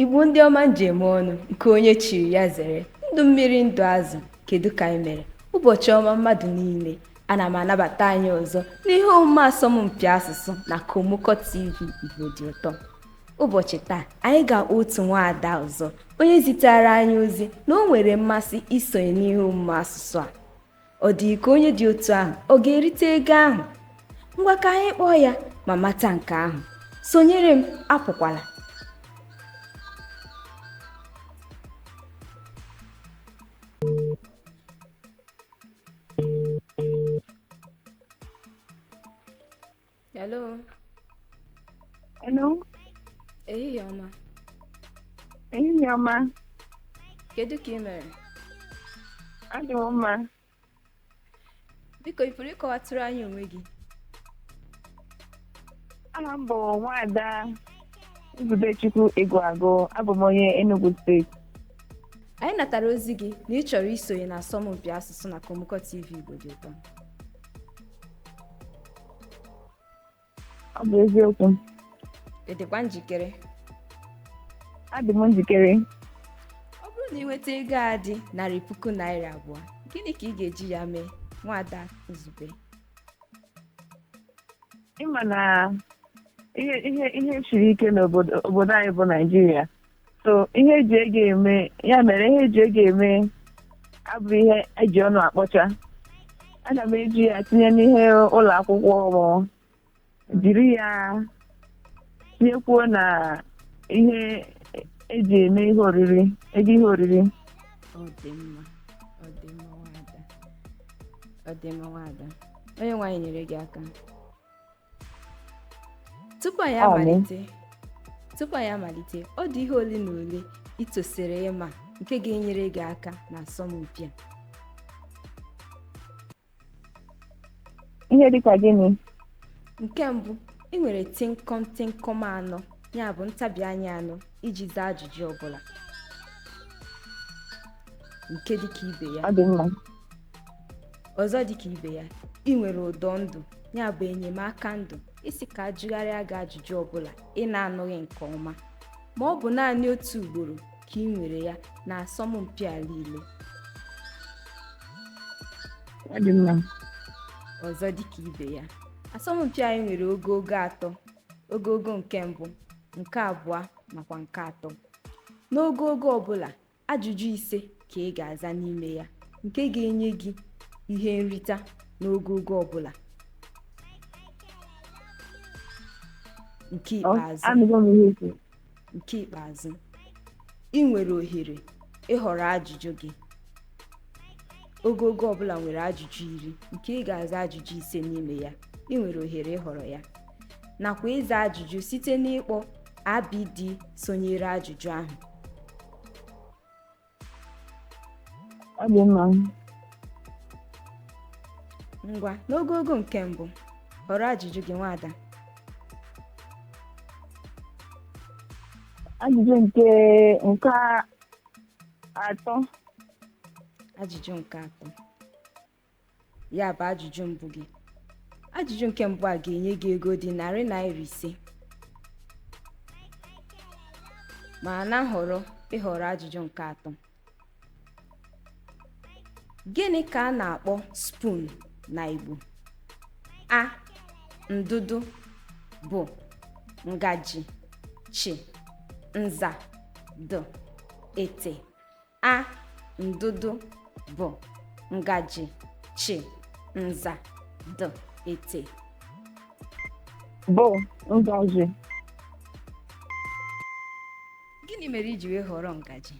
Igbo ndị ọma njem ọnụ nke onye chiri ya zere ndụ mmiri ndụ azụ. Kedu ka anyị mere? Ụbọchị ọma mmadụ niile. Ana m anabata anyị ọzọ n'ihe omume asọmpi asụsụ na Komoko TV Igbo dị ụtọ. Ụbọchị taa anyị ga-akpọ otu nwaada ọzọ onye zitere anyị ozi na o nwere mmasị isonye n'ihe omume asụsụ a. Ọ dị ka onye dị otu ahụ ọ ga-erite ego ahụ? Ngwa ka anyị kpọọ ya ma mata nke ahụ. Sonyere m, apụkwala. Hello. Hello, ehihie ọma. Ehihie ọma. Kedu ka ị mere? Adị m mma. Biko, ị pụrụ ịkọwatụrụ anyị onwe gị? Aha m bụ Nwaada Nzubechukwu Egwuagụ. Abụ m onye Enugu Steeti. Anyị natara ozi gị na ị chọrọ isonye na asọmpi asụsụ na Komoko TV Igbo dị ụtọ. Ọ bụ eziokwu. Ị dịkwa njikere? Adị m njikere. Ọ bụrụ na ị nweta ego a dị ₦2,000, gịnị ka ị ga-eji ya mee, Nwaada Nzube? Ịma na ihe siri ike n'obodo obodo anyị bụ Naijiria. So ihe eji ego eme, ya mere ihe eji ego eme abụghị ihe eji ọnụ akpọcha. Ana m eji ya tinye n'ihe ụlọ akwụkwọ m, jiri ya tinyekwuo na ihe eji eme ihe oriri, ego ihe oriri. Ọ dị mma, ọ dị mma nwaada, ọ dị mma nwaada. Onye nwaanyị nyere gị aka. Tupu anyị Amen. amalite, tupu anyị amalite, ọ dị ihe ole na ole ị tosiri ịma nke ga-enyere gị aka na asọmpi a. Ihe dịka gịnị? Nke mbụ, ị nwere tịnkọm tịnkọm anọ, ya bụ ntabi anya anọ iji zaa ajụjụ ọbụla. Nke dịka ibe ya. Ọ dị mma. Ọzọ dịka ibe ya, ị nwere ụdọ ndụ, ya bụ enyemaka ndụ, isi ka ajụgharịa gị ajụjụ ọbụla ị na-anụghị nke ọma. Ma ọ bụ naanị otu ugboro ka ị nwere ya na asọmpi a niile. Ọ dị mma. Ọzọ dịka ibe ya, asọmpi anyị nwere ogogo atọ: ogogo nke mbụ, nke abụọ nakwa nke atọ. N'ogogo ọbụla, ajụjụ ise ka ị ga-aza n'ime ya, nke ga-enye gị ihe nrite n'ogogo ọbụla. Nke ikpeazụ, Anụgo m ihe i kwuru. nke ikpeazụ, ị nwere ohere ịhọrọ ajụjụ gị. Ogogo ọbụla nwere ajụjụ 10 nke ị ga-aza ajụjụ ise n'ime ya. Ị nwere ohere ịhọrọ ya nakwa ịza ajụjụ site n'ịkpọ ABD sonyere ajụjụ ahụ. Ọ dị mma. Ngwa, n'ogogo nke mbụ, họrọ ajụjụ gị, nwaada. Ajụjụ nke atọ. Ajụjụ nke atọ, ya bụ ajụjụ mbụ gị. Ajụjụ nke mbụ a ga-enye gị ego dị ₦500, ma na nhọrọ ịhọrọ ajụjụ nke atọ. Gịnị ka a na-akpọ spoon na Igbo? A, ndụdụ, B, ngaji, C, nza, D, ete. A, ndụdụ, B, ngaji, C, nza, D, ete. B, ngaji. Gịnị mere i ji wee họrọ ngaji?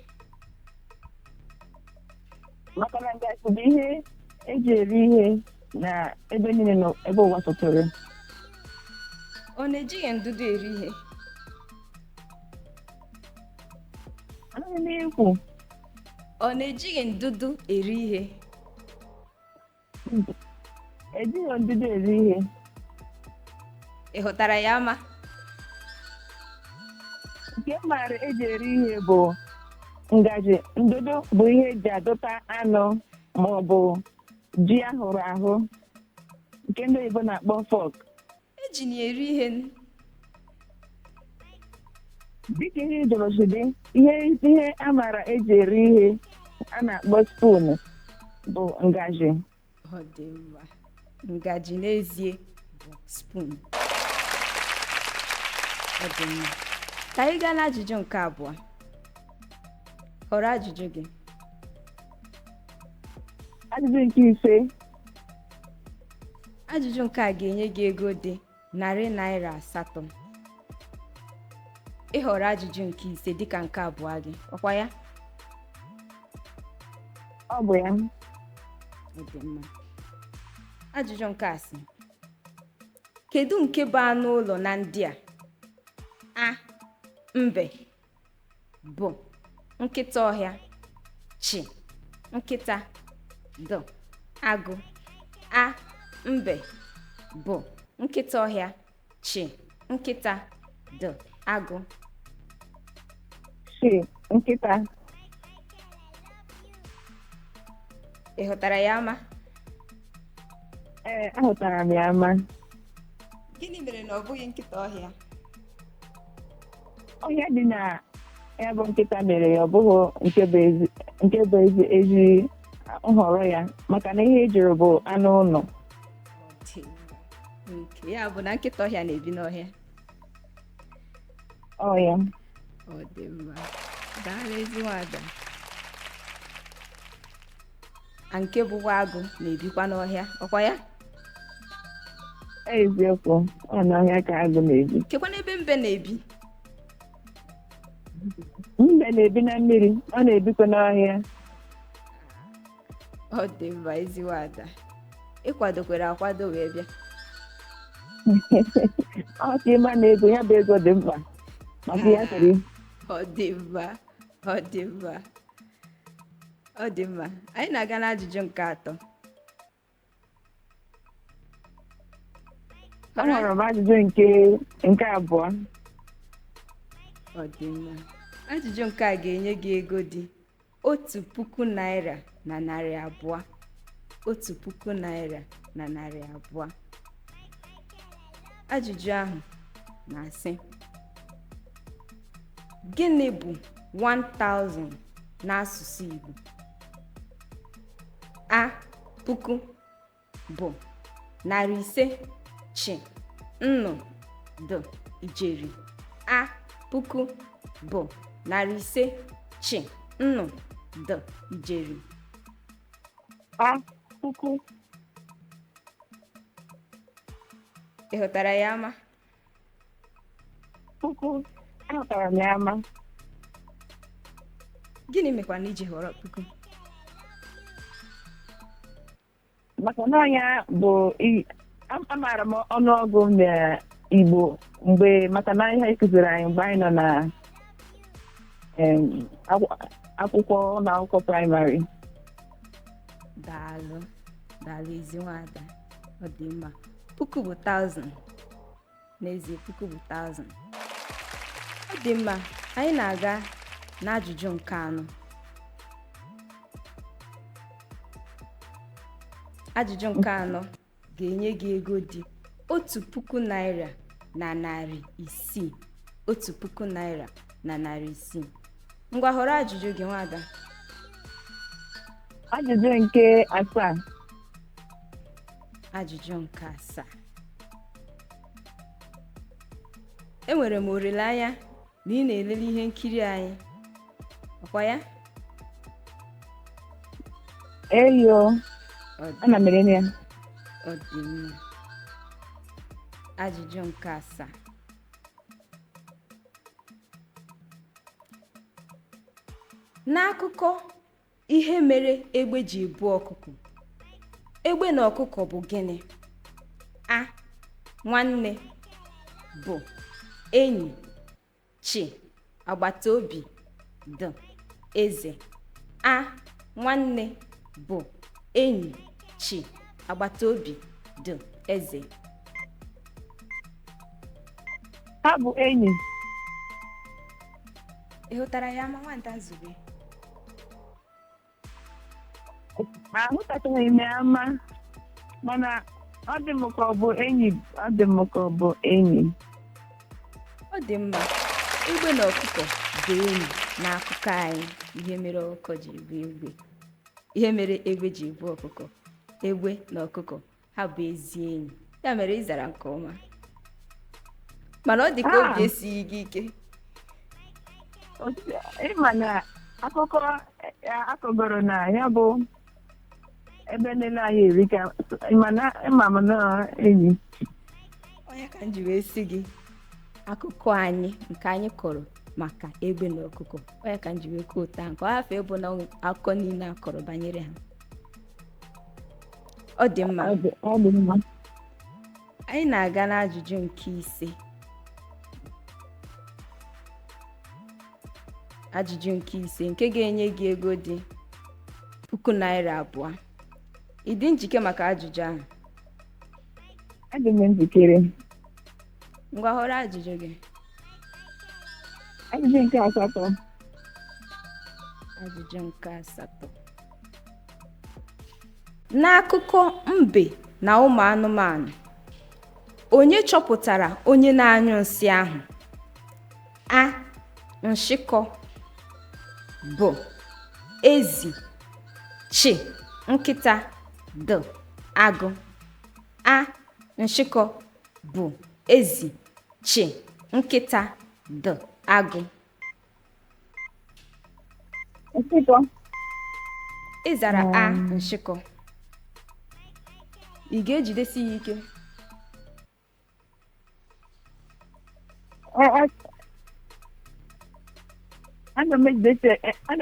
Maka na ngaji bụ ihe eji eri ihe na ebe niile na ebe ụwa sọtụrụ. Ọ na-ejighị ndụdụ eri ihe? Anaghị m ekwu. Ọ na-ejighị ndụdụ eri ihe? Ejighị ndụdụ eri ihe. Ị hụtara ya ama? Nke m maara eji eri ihe bụ ngaji. Ndụdụ bụ ihe eji adụta anụ ma ọ bụ ji ahụrụ ahụ nke ndị oyibo na-akpọ fork. Eji na eri ihe. Dịka ihe ị jụrụ si dị, ihe a maara eji eri ihe a na-akpọ spoon bụ ngaji. Ọ dị mma. Ngaji n'ezie bụ spoon. Ọ dị mma. Ka anyị gaa n'ajụjụ nke abụọ. Họrọ ajụjụ gị. Ajụjụ nke ise. Ajụjụ nke a ga-enye gị ego dị ₦800. Ị họrọ ajụjụ nke ise dịka nke abụọ gị, ọkwa ya? Ọ bụ ya. Ọ dị mma. Ajụjụ nke a sị, kedu nke bụ anụ ụlọ na ndị a? A. Mbe. B. Nkịta ọhịa. Ch. Nkịta. D. Agụ. A. Mbe. B. Nkịta ọhịa. Ch. Nkịta. D. Agụ. C. Nkịta. Ị hụtara ya ama? Ee, ahụtara m ya ama. Gịnị mere na ọ bụghị nkịta ọhịa? Ọhịa dị na ya bụ nkịta mere ya ọ bụghị nke bụ ezi nhọrọ ya, maka na ihe e jụrụ bụ anụ ụlọ. Nke ya bụ na nkịta ọhịa na-ebi n'ọhịa. Ọ ya. Ọ dị mma. Daalụ ezi nwada. A nke bụkwa agụ na-ebikwa n'ọhịa, ọkwa ya? Eziokwu, ọ n'ọhịa ka agụ na-ebi. Kekwa n'ebe mbe na-ebi? Mbe na-ebi na mmiri, ọ na-ebikwa n'ọhịa. Ọ dị mma ezi nwada. Ị kwadokwere akwado wee bịa. Ọ ka ịma na ego ya bụ ego dị mkpa maka ya chọrọ. Ọ dị mma, ọ dị mma, ọ dị mma. Anyị na-aga n'ajụjụ nke atọ. Ahụrụ m ajụjụ nke abụọ. Ọ dị mma. Ajụjụ nke a ga-enye gị ego dị ₦1,200. ₦1,200. Ajụjụ ahụ na-asị, gịnị bụ 1000 n'asụsụ Igbo? A. Puku. B. 500. Ch. Nnụ. D. Ijeri. A. Puku. B. 500. Ch. Nnụ. D. Ijeri. A. Puku. Ị hụtara ya ama? Puku. Ahụtara m ya ama. Gịnị mekwana iji họrọ puku? Maka na ọnya bụ amaara m ọnụọgụ na Igbo mgbe maka na ihe kụziri anyị mgbe anyị nọ na akwụkwọ ụlọ akwụkwọ praịmarị. Daalụ, daalụ ezi nwada. Ọ dị mma. Puku bụ 1000. N'ezie puku bụ 1000. Ọ dị mma. Anyị na-aga n'ajụjụ nke anọ. Ajụjụ nke anọ ga-enye gị ego dị ₦1,600. ₦1,600. Ngwa họrọ ajụjụ gị nwada. Ajụjụ nke asaa. Ajụjụ nke asaa. Enwere m olileanya na ị na-elele ihe nkiri anyị, ọkwa ya? Eyo, ana m elele ya. Ọ dị mma. Ajụjụ nke asaa. N'akụkọ ihe mere egbe ji ebu ọkụkọ, egbe na ọkụkọ bụ gịnị? A. Nwanne. B. Enyi. Ch. Agbata obi. D. Eze. A. Nwanne. B. Enyi. Ch. Agbata obi. D. Eze. Ha bụ enyi. Ị hụtara ya ama nwada Nzube? Ahụtachaghị m ya ama, mana ọ dị m ka ọ bụ enyi. Ọ dị m ka ọ bụ enyi. Ọ dị mma. Egbe na ọkụkọ bụ enyi n'akụkọ anyị. Ihe mere ọkụkọ ji bụ egbe, ihe mere egbe ji bụ ọkụkọ, egbe na ọkụkọ ha bụ ezi enyi. Ya mere ị zara nke ọma, mana ọ dị ka obi esighị gị ike. Ịma na akụkọ akọgoro na ya bụ ebe niile anyị erika, ịma na ịma m na enyi. Onye ka m ji wee sị gị akụkọ anyị nke anyị kọrọ maka egbe na ọkụkọ, onye ka m ji wee kwuo ụta nke ọ hafụ ịbụ na akụkọ niile a kọrọ banyere ha. Ọ dị mma. Ọ dị mma. Anyị na-aga n'ajụjụ nke ise. Ajụjụ nke ise nke ga-enye gị ego dị ₦2,000. Ị dị njike maka ajụjụ ahụ? Adị m njikere. Ngwa, họrọ ajụjụ gị. Ajụjụ nke asatọ. Ajụjụ nke asatọ. N'akụkọ mbe na ụmụ anụmanụ, onye chọpụtara onye na-anyụ nsị ahụ? A. Nshịkọ. B. Ezi. Ch. Nkịta. D. Agụ. A. Nshịkọ. B. Ezi. Ch. Nkịta. D. Agụ. Nshịkọ. Ị zara A. Nshịkọ. Ị ga-ejidesi ya ike? Aga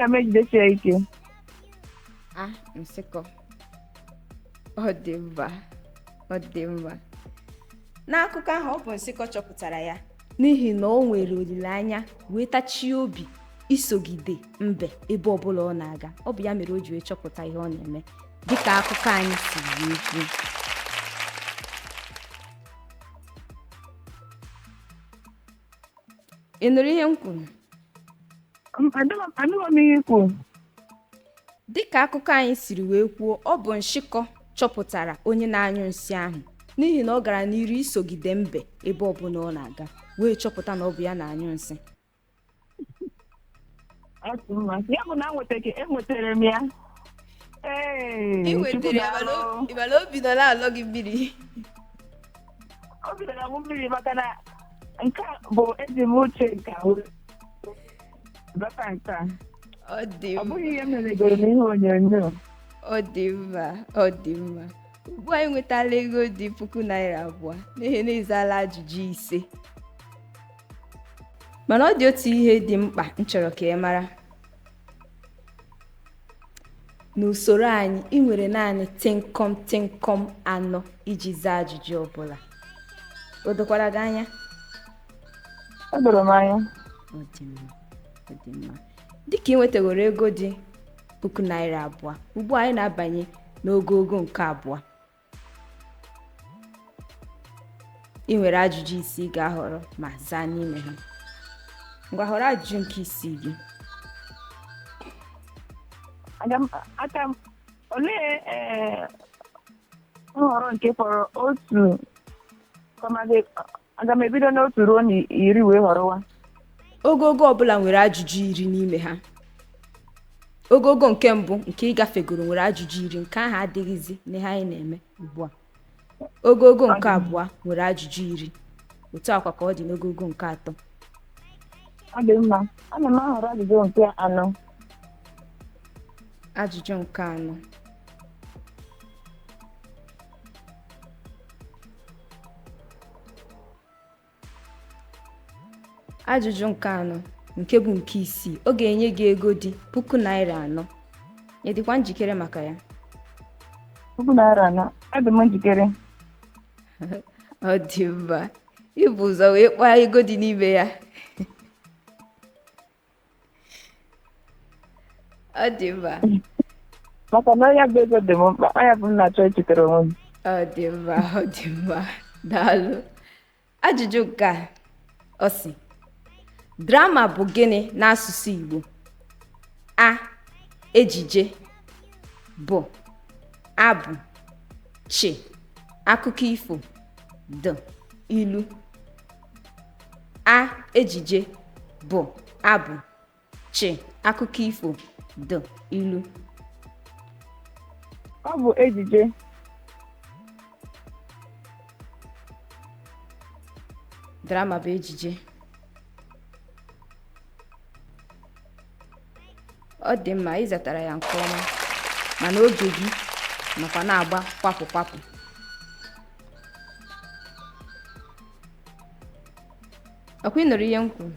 m ejidesi ya ike. A. Nshịkọ. Ọ dị mma, ọ dị mma. N'akụkọ ahụ, ọ bụ nshịkọ chọpụtara ya n'ihi na o nwere olileanya wee tachie obi isogide mbe ebe ọbụla ọ na-aga. Ọ bụ ya mere o ji wee chọpụta ihe ọ na-eme, dịka akụkọ anyị si wee kwuo. Ị nụrụ ihe m kwuru? Anụghị m ihe i kwuru. Dịka akụkọ anyị siri wee kwuo, ọ bụ nshịkọ chọpụtara onye na-anyụ nsị ahụ n'ihi na ọ gara n'iru isogide mbe ebe ọbụla ọ na-aga, wee chọpụta na ọ bụ ya na-anyụ nsị. Ọ dị mma. Ya bụ na enwetere m ya. Ee, Ị Chukwu nwetara ya, daalụ. Mana obi nọ na-alọ gị mmiri. Obi dara m mmiri maka na nke a bụ eji m uche nke a wee bata nke a. Ọ dị Ọ mma. bụghị ihe m meregoro n'ihe onyonyo. Ọ dị mma, ọ dị mma. Ugbu a, enwetala ego dị ₦2,000 n'ihi na ịzala ajụjụ ise. Mana ọ dị otu ihe dị mkpa m chọrọ ka ị mara. N'usoro anyị, ị nwere naanị tịnkọm tịnkọm anọ iji zaa ajụjụ ọbụla. O dokwara gị anya? O doro m anya. Ọ dị mma, ọ dị mma. Dịka ị nwetagoro ego dị ₦2,000, ugbu a anyị na-abanye n'ogogo nke abụọ. Ị nwere ajụjụ isii ị ga-ahọrọ ma zaa n'ime ha. Ngwa, họrọ ajụjụ nke isii gị. Aga m aka m olee nhọrọ nke fọrọ otu kọmadị, aga m ebido n'otu ruo n'iri wee họrọwa. Ogogo ọbụla nwere ajụjụ 10 n'ime ha. Ogogo nke mbụ nke ị gafegoro nwere ajụjụ 10, nke ahụ adịghịzi n'ihe anyị na-eme ugbu a. Ogogo nke abụọ nwere ajụjụ 10, otu akwa ka ọ dị n'ogogo nke atọ. Ọ dị mma. Ana m ahọrọ ajụjụ nke anọ. Ajụjụ nke anọ. Ajụjụ nke anọ nke bụ nke isii, ọ ga-enye gị ego dị ₦4,000. Ị dịkwa njikere maka ya? ₦4,000. Adị m njikere. Ọ dị mma. Ibu ụzọ wee kpaa ego dị n'ime ya. Ọ dị mma. Maka na ọnya bụ ego dị m mkpa, ọnya bụ m na-achọ ichetere onwe m. Ọ dị mma, ọ dị mma. Daalụ. Ajụjụ nke a, ọ sị, drama bụ gịnị n'asụsụ Igbo? A. Ejije. B. Abụ. Ch. Akụkọ ifo. D. Ilu. A. Ejije. Bụ abụ. Chi akụkọ ifo. D ilu. Ọ bụ ejije. Drama bụ ejije. Ọ dị mma, ị zatara ya nke ọma, mana oge gị nọkwa na-agba kwapụ kwapụ. Ọkwa ị nụrụ ihe m kwuru?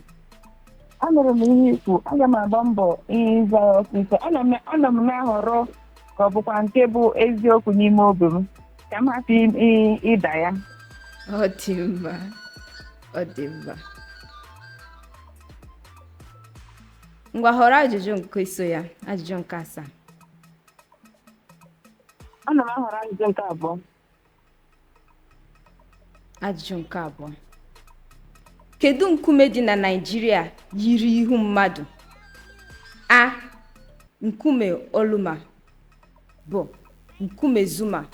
Anụrụ m ihe ikwu. Aga m agba mbọ ịza ya ọsịsọ. Ana m na-ahọrọ ka ọ bụkwa nke bụ eziokwu n'ime obi m ka m hapụ ịda ya. Ọ dị mma, ọ dị mma. Ngwa, họrọ ajụjụ nke so ya, ajụjụ nke asaa. Ana m ahọrọ ajụjụ nke abụọ. Ajụjụ nke abụọ: kedu nkume dị na Naịjirịa yiri ihu mmadụ? A, nkume Oluma. B, nkume Zuma.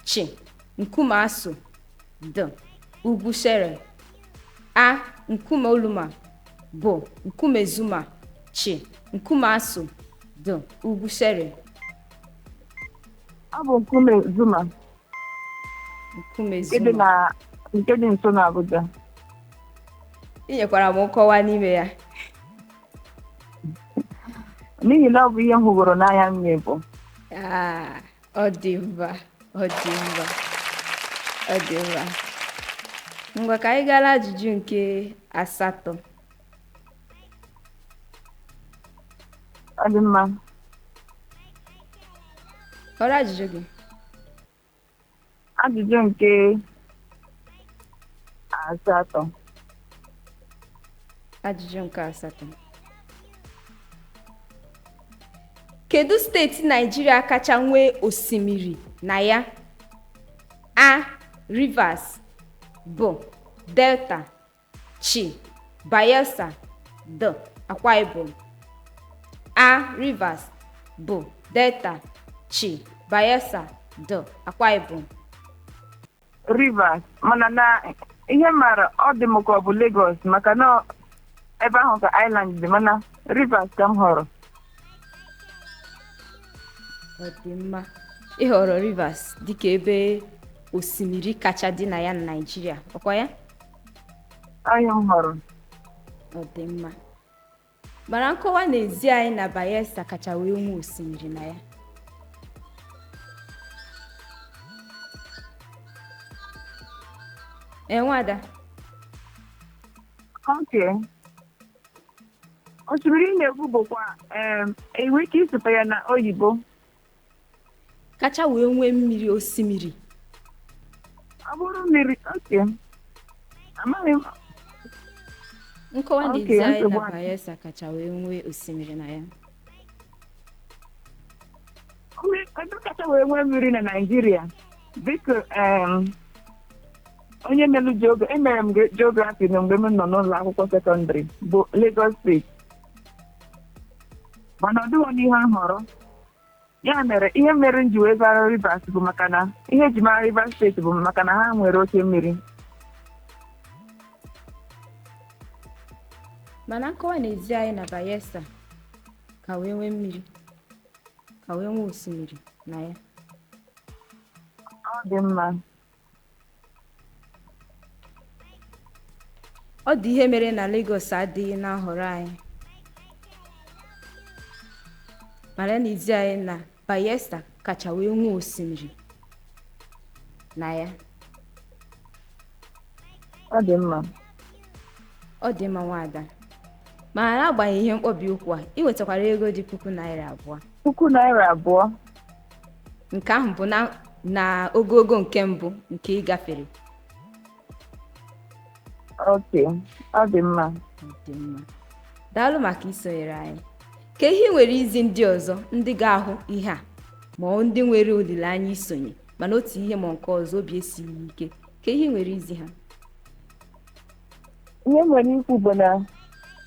C, nkume Aso. D, ugwu Shere. A, nkume Oluma. B, nkume Zuma. C, nkume Aso. D, ugwu Shere. Ọ bụ nkume Zuma. Nkume Nke dị Zuma. Na nke dị nso na Abuja. I nyekwara m nkọwa n'ime ya. N'ihi na ọ bụ ihe m hụgoro n'anya m bụ. Ah, ọ dị mma, ọ dị mma, ọ dị mma. Ngwa, ka anyị gaa ajụjụ nke asatọ. Ọ dị mma. Họrọ ajụjụ gị. Ajụjụ nke asatọ. Ajụjụ nke asatọ: kedu steeti Naijiria kacha nwee osimiri na ya? A, Rivers. B, Delta. C, Bayelsa. D, Akwa Ibom. A, Rivers. B, Delta. C, Bayelsa. D, Akwa Ibom. Rivers, mana na ihe m maara, ọ dị m ka ọ bụ Lagos, maka na ebe ahụ ka island dị, mana Rivers ka m họrọ. Ọ dị mma, ị họrọ Rivers dịka ebe osimiri kacha dị na ya na Naịjirịa, ọkwa ya? Ọ ihe m họrọ. Ọ dị mma, mana nkọwa na-ezi anyị na Bayelsa kacha wee nwee osimiri na ya. Ee, nwada. Okay. Osimiri ị na-ekwu bụkwa enwe ike ịsụta ya na oyibo? Kacha wee nwee mmiri, osimiri. Ọ bụrụ mmiri, okay, amaghị m. Nkọwa Okay, na-ezi anyị na nsogbu adị. Bayelsa kacha wee nwee osimiri na ya. Ebe kacha wee nwee mmiri na Naịjirịa, dịka onye melu emere m geography na mgbe m nọ n'ụlọ akwụkwọ sekọndịrị, bụ Lagos Steeti, mana ọ dịghị n'ihe m họrọ. Ya mere, ihe mere m ji wee zara Rivers bụ maka na ihe eji mara Rivers Steeti bụ maka na ha nwere oke mmiri. Mana nkọwa na-ezi anyị na Bayelsa ka wee nwee mmiri, ka wee nwee osimiri na ya. Ọ dị mma. Ọ dị ihe mere na Lagos adịghị na nhọrọ anyị, mana na-ezi anyị na Bayelsa kacha wee nwee osimiri na ya. Ọ dị mma. Ọ dị mma, nwaada, mana n'agbanyeghị ihe mkpọbi ụkwụ a, ị nwetakwara ego dị ₦2,000. ₦2,000. Nke ahụ bụ na ogogo nke mbụ nke ị gafere. Okay, ọ dị mma. Ọ dị mma, daalụ maka isonyere anyị. Ka ihe ị nwere izi ndị ọzọ ndị ga-ahụ ihe a, ma ọ ndị nwere olileanya isonye, mana otu ihe ma nke ọzọ obi esighị ike, ka ihe ị nwere izi ha? Ihe m nwere ikwu bụ na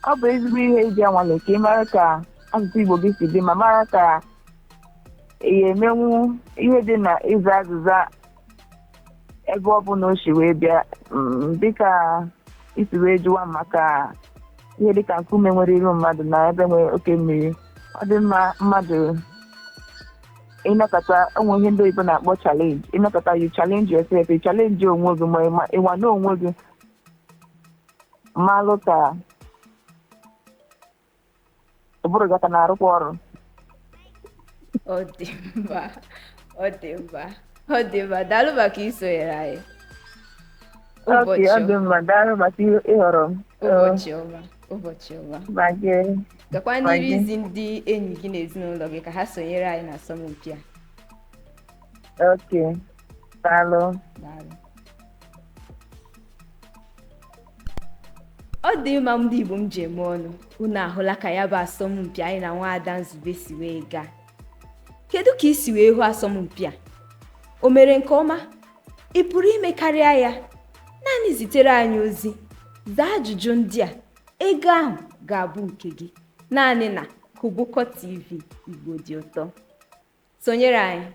ọ bụ ezigbo ihe iji anwale ka ị mara ka asụsụ Igbo gị si dị, ma mara ka ị emenwu ihe dị na ịza azịza ebe ọ bụla o si wee bịa, dịka isi wee jụwa maka Ihe dịka nkume nwere iru mmadụ na ebe nwere oke mmiri. Ọ dị mma mmadụ ịnọkọta onwe ihe ndị oyibo na-akpọ challenge. Ịnọkọta, you challenge yourself, you challenge onwe gị, ma ịnwado onwe gị, malụ ka ụbụrụ gị aka na-arụkwa ọrụ. Ọ dị mma, ọ dị mma, ọ dị mma. Daalụ maka isonyere anyị. Ok, Ụbọchị ọ dị mma. Daalụ maka ịhọrọ m. Ụbọchị ọma, ụbọchị ọma. Ma gị. Gakwa Ma n'iru gị. izi ndị enyi gị na ezinụlọ gị ka ha sonyere anyị na asọmpi a. Ok, daalụ. Daalụ. Ọ dị mma. Ndị Igbo m ji eme ọnụ, unu ahụla ka ya bụ asọmpi anyị na nwaada Nzube si wee gaa. Kedu ka i si wee hụ asọmpi a? O mere nke ọma? Ị pụrụ ime karịa ya? Naanị zitere anyị ozi, zaa ajụjụ ndị a, ego ahụ ga-abụ nke gị naanị na Koboko TV. Igbo dị ụtọ. Sonyere anyị.